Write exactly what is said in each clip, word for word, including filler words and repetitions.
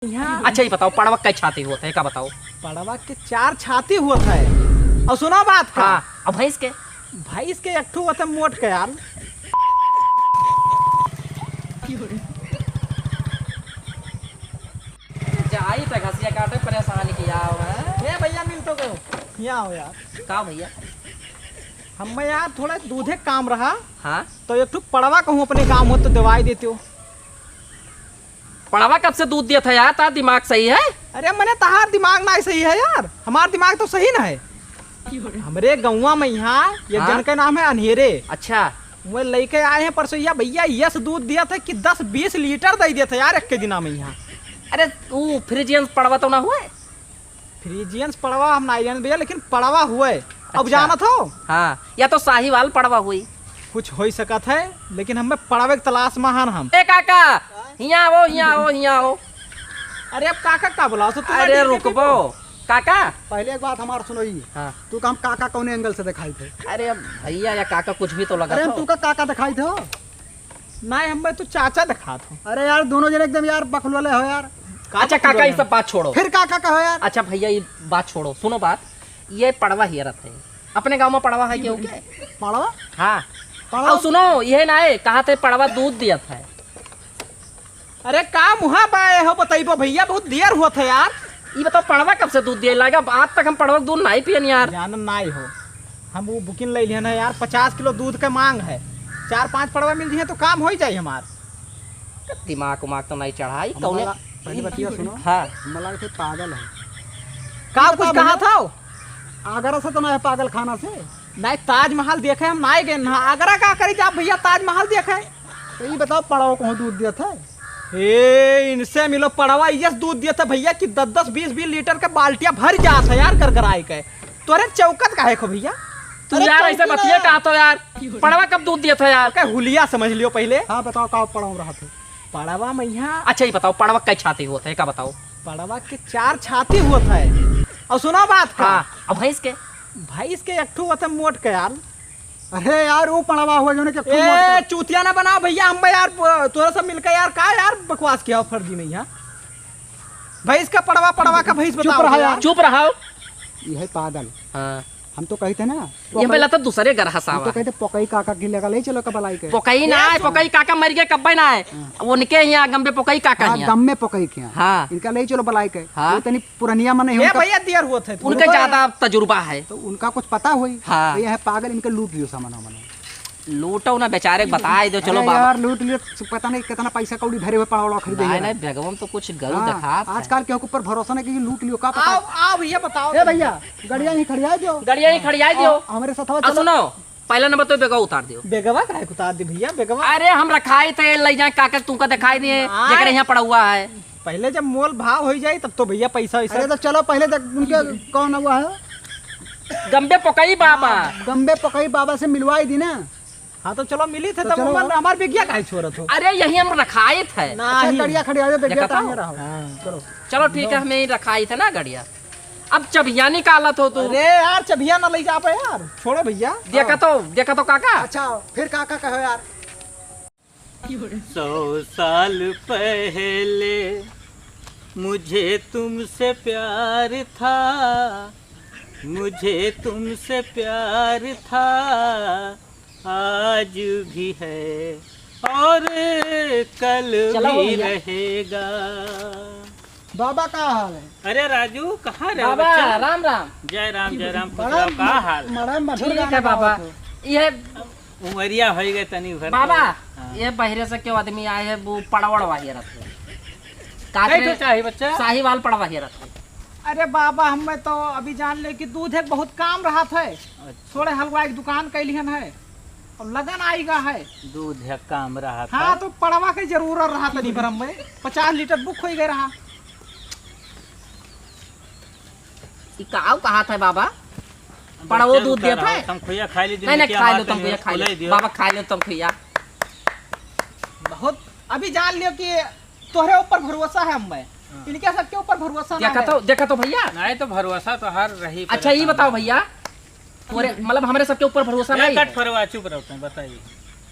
अच्छा, ई बताओ, पड़वा कै छाती होत है, का बताओ? पड़वा के चार छाती होत है। अउर सुनो बात का। हाँ, अउर भैंस के? भैंस के एक ठो होत है मोट के यार। जाई त घसिया काटे परेशान किया हुआ है। ए भैया, मिल तो गयो। यहाँ आओ यार। का भैया? हमें यार थोड़ा दूधे काम रहा। हाँ? तो एक ठो पड़वा कहूँ अपने काम हो तो देवाई देते हो। पड़वा कब से दूध दिया था यार? तार दिमाग सही है? अरे मने तहार दिमाग ना सही है यार, हमार दिमाग तो सही ना है। हमरे गौवा में यहाँ ये हाँ? जन के नाम है अन्हेरे। अच्छा। वो लइके आए हैं परसों, या भैया यस दूध दिया था कि दस बीस लीटर दे दिया था यार एक के दिना में यहाँ। अरे वो फ्रिजियन पड़वा तो ना हुआ है? फ्रिजियन पड़वा हम ना जाने भैया, लेकिन पड़वा हुआ है। अब अच्छा। जानत हो? हाँ, या तो साहिवाल पड़वा हुई। कुछ हो ही सकत है, लेकिन हमें पड़वे के तलाश में हन हम। ए काका, हियाँ आओ, हियाँ आओ, हियाँ आओ। अरे अब काका का बुलाओ? सो तू अरे रुकबो। काका। पहले एक बात हमार सुनो ही। हाँ। तू का हम काका कौने एंगल से दिखाई थे? अरे अब भैया या काका कुछ भी तो लगा अरे हम तो। तू का काका दिखाई थे हो? नहीं, हमें तो चाचा दिखात हो। अरे यार, दोनों जने एकदम यार बकलवले हो यार। अच्छा काका, ये सब बात छोड़ो। फिर काका कहो यार। अच्छा भैया, ये बात छोड़ो, सुनो बात, ये पड़वा हियरत है, अपने गाँव में पड़वा है केहू के? पड़वा? हाँ। पड़वा? अउर सुनो, ये ना है, कहा थे पड़वा दूध दियत है। अरे का मुहा बाए हो बतइबो भैया, बहुत देर हुआ था यार। ई बताओ पड़वा कब से दूध दिए लागा? आज तक हम पड़वा के दूध नाहीं पियन यार। जानन नाहीं हो, हम वो बुकिन ले लिहन है यार, पचास किलो दूध के मांग है, चार पांच पड़वा मिल जिहे तो काम हो ही जाई हमार। दिमाग उमाग तो नाहीं चढ़ाई कौने। पहले बतिया सुनो। हाँ। हमें लगा थे पागल है। का कुछ कहा था? आगरा से तो ना है, पागल खाना से। नाहीं, ताजमहल देखे हम नाहीं गए ना। आगरा का करी जा भैया, ताजमहल देखे। तो ये बताओ, पड़वा कहूँ दूध दिया था? ए, इनसे मिलो पड़वा, यस दूध दिया था भैया कि दस दस बीस बीस लीटर के बाल्टिया भर जात है यार, कर कराए के। तोरे चौकत काहे खो भैया? तू अरे यार ऐसे चौकी बतिया ना। कहा तो यार, पड़वा कब दूध दिया था यार? ओके, हुलिया समझ लियो पहले। हाँ, बताओ का पड़वा रहा था? पड़वा में यहाँ अच्छा, ये बताओ, पड़वा कै छाती होत है, का बताओ? पड़वा के चार छाती होत है। अउर सुनो बात का। हाँ, अब भैंस के? भैंस के एक ठो होत है मोट के यार। अरे यार, वो पड़वा हुआ जो ना कि खूब ए, मोट के। चूतिया ना बनाओ भैया, हम यार, तोरा सब मिलके यार, का यार बकवास किया फर्जी में यहाँ? भैंस का पड़वा, पड़वा का भैंस चुप बताओ रहा यार। यार। चुप रहा। ये है पागल। हाँ। हम तो कही थे ना, ये पहला तो दूसरे घर हम तो हंसावा। कही थे, पोकई काका की लगा ले चलो का बलाई के। पोकई ना ए, है, सुन। पोकई काका मर गए, कब्बे ना है। हाँ। उनके यहाँ गम्बे पोकई काका हाँ, यहाँ। गम्बे पोकई के यहाँ। हाँ। इनका ले चलो बलाई के। हाँ। वो तनी पुरनिया मन ए, उनका भैया दियर हुआ थे। उनका ज्यादा तजुर्बा है। तो उनका कुछ पता होई। हाँ। तो ये है पागल, इनके लूट लियो सामान वामान। लूटो ना बेचारे के बताए दो, चलो अरे बाबा। यार, लूट लियो, पता नहीं कितना पैसा कौड़ी भरे हुए पड़वा खरीदे नाहीं, हैं। नाहीं, बेगवा में तो कुछ गरु हाँ, देखात है। आजकल केहू के ऊपर भरोसा नहीं कि लूट लियो, का पता। आओ, आओ भैया, बताओ ए तुम। भैया, गड़िया यहीं खड़िया दियो। गड़िया यहीं खड़िया दियो। आओ, हमरे सथवा आ, चलो। सुनो, पहला नंबर तो बेगवा उतार दियो। बेगवा काहे के उतार दी भैया, बेगवा? अरे हम रखाई थे, ले जाए काका, तुमका दिखाई दिए, नाहीं। जेकरे यहाँ पड़वा है। पहले जब मोल भाव हो जाए तब तो भैया पैसा वैसा। अरे तो चलो पहले तक उनके कौन हुआ है? गम्बे पोकई बाबा। हाँ, गम्बे पोकई बाबा से मिलवाई दी ना। हाँ, तो चलो मिली थे, तो तब चलो। हमार, हमार बेगिया काहे छोड़त हो? अरे, यही हम रखाइत है। अच्छा, नहीं। गड़िया खड़ी आ जाओ, बेगिया देखा टांगे तो? रहो। हाँ। चलो। चलो, ठीक है, हमें ही रखाइत है ना गड़िया। अब चबिया निकालत हो तू। अरे यार, चबिया ना ले जा पे यार, छोड़ो भैया। देखा हाँ। तो, देखा तो काका। अच्छा, फिर काका कहो यार। सौ साल पहले मुझे तुमसे प्यार था, मुझे तुमसे प्यार था, आज भी है और कल चलाओ भी भैया। रहेगा। बाबा, का हाल है? अरे राजू, कहाँ रहे बाबा, बच्चा? राम राम। जय राम, जय राम, खुश बड़ा रहो, का म-, हाल? बड़ा मधुर ठीक गाना है बाबा। गावत हो। ये उमरिया होइ गए तनी भर बाबा, तो। हाँ। ये बहिरे से क्यों आदमी आए है, वो पड़वड़ वाही रहते हैं। कै काकरे ठो चाही बच्चा? साहिवाल पड़वा ही रहते हैं। अरे बाबा, हमें तो अभी जान ले कि दूध एक बहुत काम रहत है। अच्छा। थोड़े हलवाई की दुकान कैलिहन है। अब लगन आइगा है। दूध है काम रहत हाँ, है। तो पड़वा के जरूरत रहा तनी भर में। पचास लीटर बुक होइ गए रहा। ई काऊ कहात है बाबा? पड़वो बच्चा दूध देत है? तमखुइया खाई ली, नहीं, नहीं, जिंदगी खाई लो, हमार तमखुइया खाई लो। फुलाई दियो। बाबा, खाई लो तमखुइया। बहुत, अभी जान लियो कि तोहरे ऊपर भरोसा है हमें। हाँ। इनके सबके ऊपर भरोसा ना देखा है। तो, देखा तो भैया। नहीं तो भरोसा तो हर रही अच्छा, ये परेशान बताओ है। भैया, तोरे, मतलब, हमरे सबके ऊपर भरोसा ए, नहीं कट है। फरवा, चुप रहो तुम, बताइए।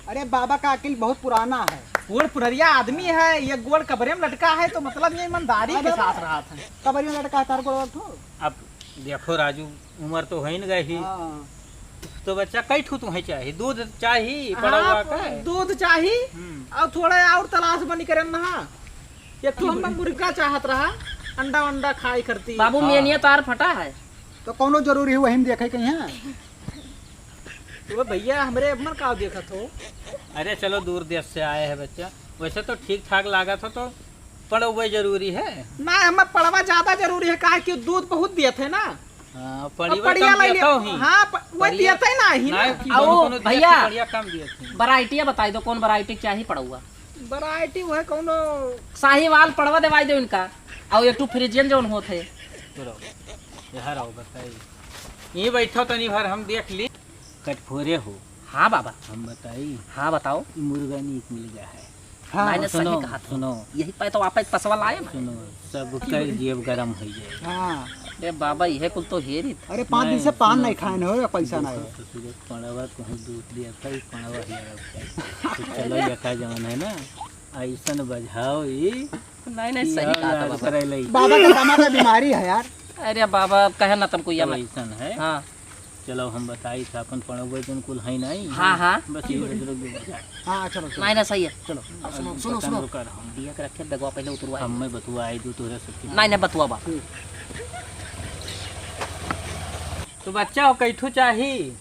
अरे बाबा का अकिल बहुत पुराना है। बूढ़ पुरनिया आदमी है, ये गोड़ कबरे में लटका है, तो मतलब ये ईमानदारी के साथ रहत है। कबरे में लटका है, तार गोड़ उठो। अब देखो राजू, उमर तो होइन गई ही। हाँ। तो बच्चा, कई ठू तुम्हें चाही? दूध चाही, हाँ, पड़वा का? दूध चाही। हम्म। और थोड़ा और तलाश बनी करेन ना। एक ठू हमें मुर्गा चाहत रहा, अंडा वंडा खाई करती। बाबू, हाँ। मेनिया तार फटा है। तो कौनो जरूरी है वही में देखे कहीं है? तो भैया, हमरे मन का देखत हो? अरे चलो, दूर देश से आए हैं बच्चा, वैसे तो ठीक ठाक लागत हो, तो पड़वा जरूरी है? ना, हमें पड़वा ज्यादा जरूरी है, काहे कि दूध बहुत देत है ना। हाँ, अब पड़िया पड़िया कम ले देत लिया। हो ही। हाँ, प-, वो पड़िया देत है ना ही ना। ना, कि आओ, कौनो देत भैया। है, पड़िया कम देत है। वैरायटिया बताई दो, कौन वैरायटी चाही पड़वा? वैरायटी वो है कौनो साहिवाल पड़वा देवाई दो इनका, और एक ठू फ्रिजियन जौन होत है। तो रहो, यहाँ रहो, बताई। ये बैठो तनी भर, हम देख ली। कटखोरे हो। हाँ बाबा। हम बताई। हाँ बताओ। ई मुर्गा नीक मिल गया है। हाँ। मैंने सुनो, सही कहा था। सुनो। यही पे तो आप पसवा लाए ना। सुनो, सब कर जेब गरम हो जाए। हाँ। अरे बाबा, यह कुल तो हेरी था। अरे पाँच दिन से पान नहीं खाए हो, पैसा नहीं है। ससुर पड़वा कहूँ दूध दिया था, ई पड़वा ही आ गया। तो चलो, ये का जवान है ना, ऐसन बजाओ ई। नहीं, नहीं, सही कहा था बाबा। बाबा के दमा के बीमारी है यार। अरे बाबा, अब कहे ना तन कोई तो हमें। ऐसन है। हाँ। चलो, हम बताई था अपन पड़ोबे जन कुल है नहीं। हाँ, हाँ। बस ये बुजुर्ग भी बता। हाँ, चलो, चलो। नहीं, नहीं, सही है। चलो। अब सुनो, अब सुनो, पतंग सुनो। रुका रहो। दिया के रखे, बेगवा पहले उतरवाए। हम मैं बतुआ आई दू तोहरे सबके। नहीं, नहीं, बतुआ बा। ठीक। तो बच्चा हो, कैठू चाही?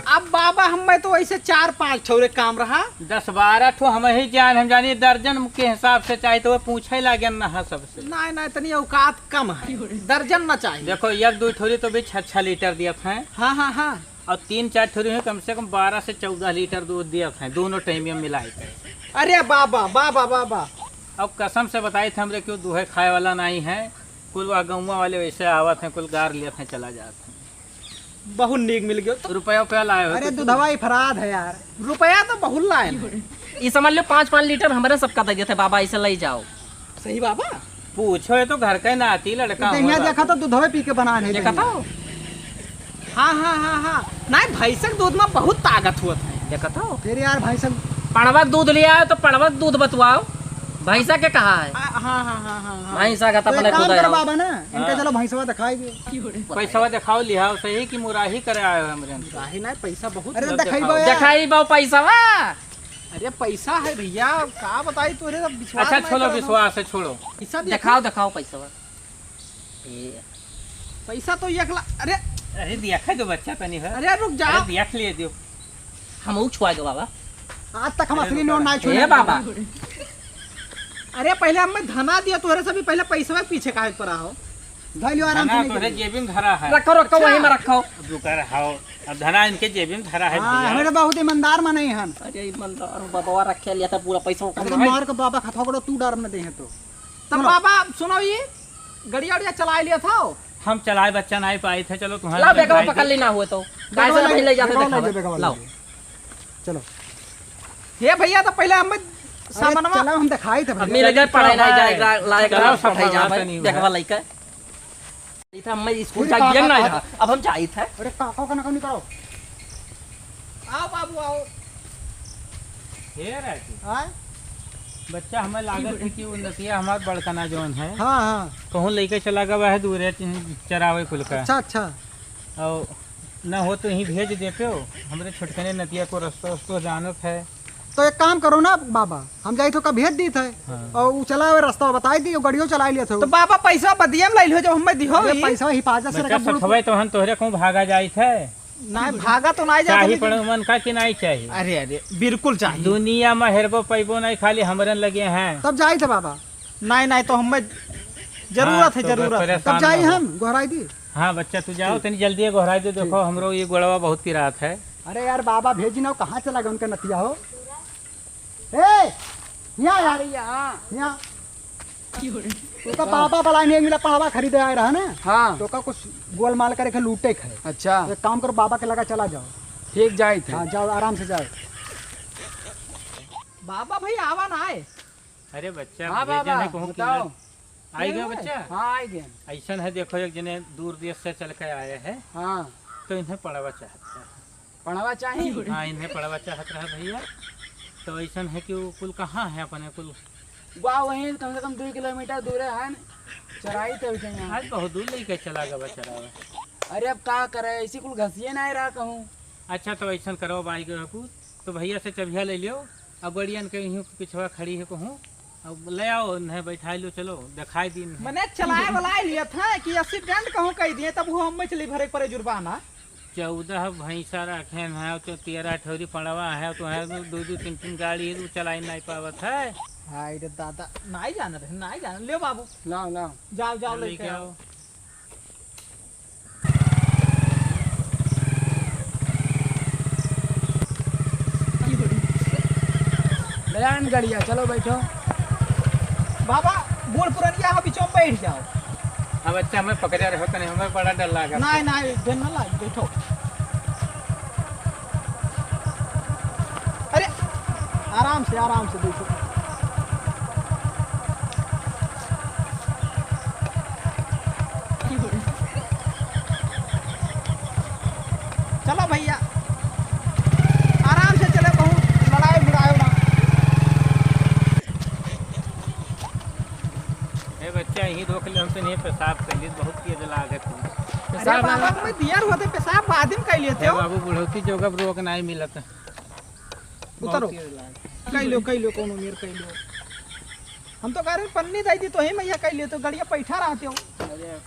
अब बाबा, हमें तो वैसे चार पाँच ठौरे काम रहा। दस बारह ठो हम ही जान, हम जानी दर्जन के हिसाब से चाही, तो वो पूछे लागे ना सबसे। नहीं, नहीं, इतनी औकात कम है, दर्जन ना चाहिए। देखो, एक दो ठौरी तो भी छः छः लीटर दिया था। हाँ, हाँ, हाँ। और तीन चार ठौरी है, कम से कम बारह से चौदह लीटर दूध दिया था, दोनों टाइम में मिला के। अरे बाबा, बाबा, बाबा। अब कसम से बताई थे हमरे, क्यों दूहे खाए वाला नहीं है, कुल वह गौवा वाले वैसे आवत हैं, कुल गार लेत हैं, चला जात हैं। बहुत नीक मिल गयो। तो रुपया, रुपया लाए हो अरे तो दूधवा इफराद है यार। रुपया तो बहुत लाए हैं। ई समझ लो, पाँच पाँच लीटर हमरे सबका दे देते बाबा, ऐसे ले जाओ। सही बाबा। पूछो, ये तो घर का नाती लड़का तो हुआ यहाँ बाबा। देखा तो दूधवे पी के बनान है देखा दहिया। तो? हाँ, हाँ, हाँ, हाँ। नहीं, भैंसक दूध में बहुत ताकत होत है। देखा तो? फिर यार, भैंसक पड़वा के दूध ले आयो तो पड़वा के दूध बतवाओ, भैंसा के कहा है? आ, हाँ, हाँ, हाँ, हाँ, हाँ। भैंसा का तो तो एक अपने काम खुद कर है। बाबा ना, इनका हाँ। चलो भैंसवा दिखाई दे। पैसवा दिखाओ, लिहाओ सही कि मुराही करे आयो हमरे हमसे। मुराही ना, पैसा बहुत अरे है। तो दिखाई दिखाओ। बा यार। दिखाई बा पैसवा। अरे पैसा है भैया, का बताई तोरे, अब विश्वास अच्छा, नहीं छोड़ो, करत हो। विश्वास है, छोड़ो। पैसा दिया दिखाओ, था। दिखाओ पैसवा। ए। पैसा तो एक लाख, अरे। अरे, दिया खाई दो बच्चा तनी है। अरे, रुक जा। अरे, दिया खा लिए दियो। हम ऊ छुआ के बाबा। आज तक हम अरे, असली रुका नोट ना ए छुए। बाबा। अरे, पहले हमें धना दिया, तोहरे से भी पहले पैसवा के पीछे काहे पड़ा हो? धर लियो आराम से धना लेके तोहरे जाइए। जेबी में धरा है। रखो, रखो, अच्छा। वहीं में रखो। अब रुका रहो। अब धना इनके जेबी में धरा है हाँ, भैया। हमें तो बहुत ईमानदार माने हन। अरे, ईमानदार बाबा रखे लिया था पूरा पैसा। अगर मार के बाबा खा थोकड़ो तू डर न दे है तो। तब चलो। बाबा, सुनो, ये गड़िया उड़िया चलाए लिया था? हम चलाए बच्चा नहीं पाई थे, चलो तुम्हारे लाओ, बैगवा पकड़ ली ना हुए तो। गाय से भाई ले जाते बेगवा देखा ले, बेगवा ले। लाओ। चलो। हे भैया, तो पहले हम अरे सामानवा चलो, हम दिखाई थे अब भैया। मिल गए, पढ़ाई नहीं जाए, ला-, लायक चलो, ना पढ़ाई जा भाई, नहीं देखवा हुआ। लइका। इधर मैं स्कूल फिर जा काका, गया ना काका। था, अब हम जाई थे। अरे काका का ना कमी करो। आओ बाबू, आओ। हे राजू। आय? बच्चा, हमें लागत है कि वो नतिया हमार बड़कना जौन है, हाँ, हाँ। कहूँ लेके चला गवा है दूरे च-, चरावे कुल का। अच्छा, अच्छा। और ना हो तो यहीं भेज देते हो, हमरे छोटकने नतिया को रस्तो, रस्तो जानत है। तो एक काम करो ना बाबा, हम जाई तो का भेज दी थे। हाँ। और वो चला हुआ रास्ता बताई दी, वो गाड़ियों चला लिया था। तो बाबा, पैसा बदिया में ले लियो, जब हमें दिहो अरे ही। पैसा हिफाजत से बच्चा, रखा, बुढ़ सठवे तो हम तोहरे कहूँ भागा जाई थे। नहीं, भागा तो नहीं जाता, चाही लेकिन पड़ो मन का कि नहीं चाही? अरे, अरे, बिल्कुल चाही। दुनिया में हेरबो पैबो नहीं, खाली हमरन लगे हैं। तब जाई थे बाबा। नहीं, नहीं, तो हमें जरूरत हाँ, है, तो जरूरत है। परेशान तब जाई ना हो। हम, गोहराई दी। हाँ, बच्चा, तू जाओ, ठीक। तनी जल्दी गोहराई दे, देखो, ठीक। हमरो ये गोड़वा बहुत पिरात है। अरे यार, बाबा भेजी ना, कहाँ चला गया उनका नतिया हो? ए, यहाँ यार। अरे यहाँ। यहाँ। ओका बाबा वाला ने मिला, पड़वा खरीदे आए रहा ना। हाँ। तो ओका कुछ गोलमाल करे के लूटे के है। अच्छा। तो एक काम करो, बाबा के लगा चला जाओ। ठीक, जाइत है। हाँ, जाओ, आराम से जाओ। बाबा भाई आवा ना आए। अरे बच्चा, हाँ भेजे बाबा, नहीं कहूँ कि बताओ। ना। आई गयो बच्चा? हाँ, आई गए। ऐसन है, देखो, एक जने दूर देश से चल के आए हैं। हाँ। तो इन्हें पड़वा चाहता है। पड़वा चाही? हाँ, इन्हें पड़वा चाहत रहा भैया। तो ऐसन है कि वो कुल कहाँ है अपने कुल? वाह, वहीं कम से कम दो किलोमीटर दूर है न, चराई तो उठे यहाँ। आज बहुत दूर लेके चला गवा चरावे। अरे अब का करे, ऐसी कुल घसिए ना रहा कहूँ। अच्छा, तो ऐसन करो बाई के कुल, तो भैया से चबिया ले लियो, अब गड़ियन के यहीं पिछवा खड़ी है कहूँ, अब ले आओ, उन्हें बैठा लो, चलो दिखाई दी इन्हें। मने चलाए वाला ही लिया था कि accident कहूँ कह दिए, तब वो हम में चली भरे पड़े जुर्माना। चौदह भैंसा रखे हैं, तो तेरह ठौरी पड़वा है, तो है दो, दो, तीन, तीन गाड़ी है, तो चलाई नहीं पावत है। हाय रे दादा, नहीं जान रहे, नहीं जान। ले बाबू, लाओ, लाओ। जाओ, जाओ, लेके लेके आओ। आओ। ले आन गड़िया, चलो बैठो। बाबा, बूढ़ पुरनिया हो, बीचों में बैठ जाओ। हाँ बच्चा, हमें पकड़े रहो तने, हमें बड़ा डर लागा। नहीं, नहीं, डर ना लाग, बैठो। अरे, आराम से, आराम से बैठो। चलो भैया, आराम से चले, बहुत लड़ाई भिड़ाई ना। ए बच्चा, यहीं रोक ले, हम तो नहीं पेशाब कर ली, बहुत तेज लागत है। अरे पेशाब बाबा, ना मैं दियर होते पेशाब बाद में कर लेते ए हो। बाबू, बुढ़ौती जोगब रोक नहीं मिलत। उतरो। बहुत तेज लागत। कह लो, कह लो, कोनो मेर कह लो। हम तो कह रहे पन्नी दे दी तो ही मैया कह लियो, तो गड़िया पैठा रहते हो। अरे,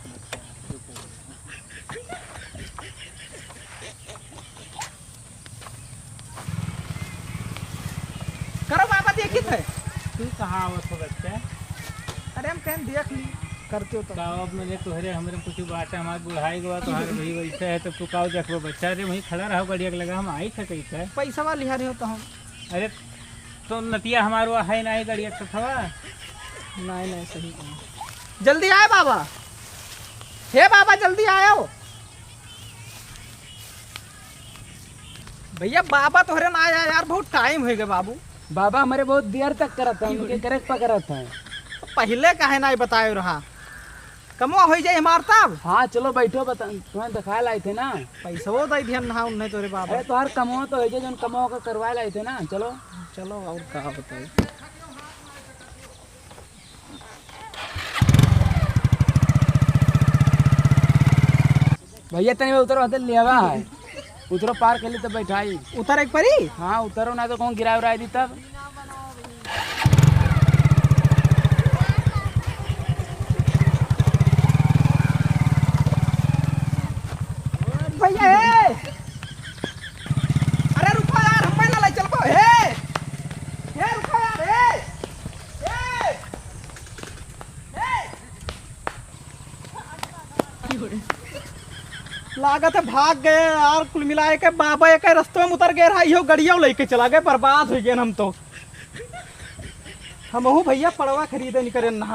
करो बाबा, देखित है। तू कहाँ आवत हो बच्चा? अरे हम कहेन देख ली, करते हो तो। का अब मैंने तोहरे हमरे कुछ बात है, हमार बुढ़ाई गवा, तोहार भाई वैसे है, तो तू का देखबो बच्चा? अरे वहीं खड़ा रहो, गड़िया के लगा, हम आई थे कैसे? पैसा वाली हारे हो तो हम। अरे तो नतिया हमारो है नहीं गड़िया तो थवा। नहीं, नहीं, सही कहा। जल्दी आए बाबा, हे बाबा जल्दी आयो। भैया बाबा तोहरे ना आया यार, बहुत टाइम हो गया बाबू। बाबा हमारे बहुत देर तक करत है, उनके करे के पकड़त है। पहले काहे ना बतायो रहा, कमवा हो जाए हमार तब। हाँ चलो बैठो, बता तुम्हें दिखाए लाए थे ना। पैसवो दे दिहन ना उन्हें तोरे बाबा। अरे तोहार कमवा तो हो जाए, जौन कमवा का करवाए लाए थे ना, चलो। चलो और का बताई। भैया तनी उतरो, हते लेवा है, उतरो पार कर ली तब बैठाई। उतर एक परी। हाँ उतरो, ना तो कौन गिरा उरा दी तब। भैया, ए! अरे रुको यार, हम ना ले चलबो। हे! हे रुको यार, हे! हे! हे! लागत है भाग गए यार, कुल मिलाए के बाबा एक रस्तवा में उतर गए रहा, इहो गड़िया लेके चला गए, बर्बाद हो गए हम तो। हमहू भैया पड़वा खरीदे नहीं करे नहा।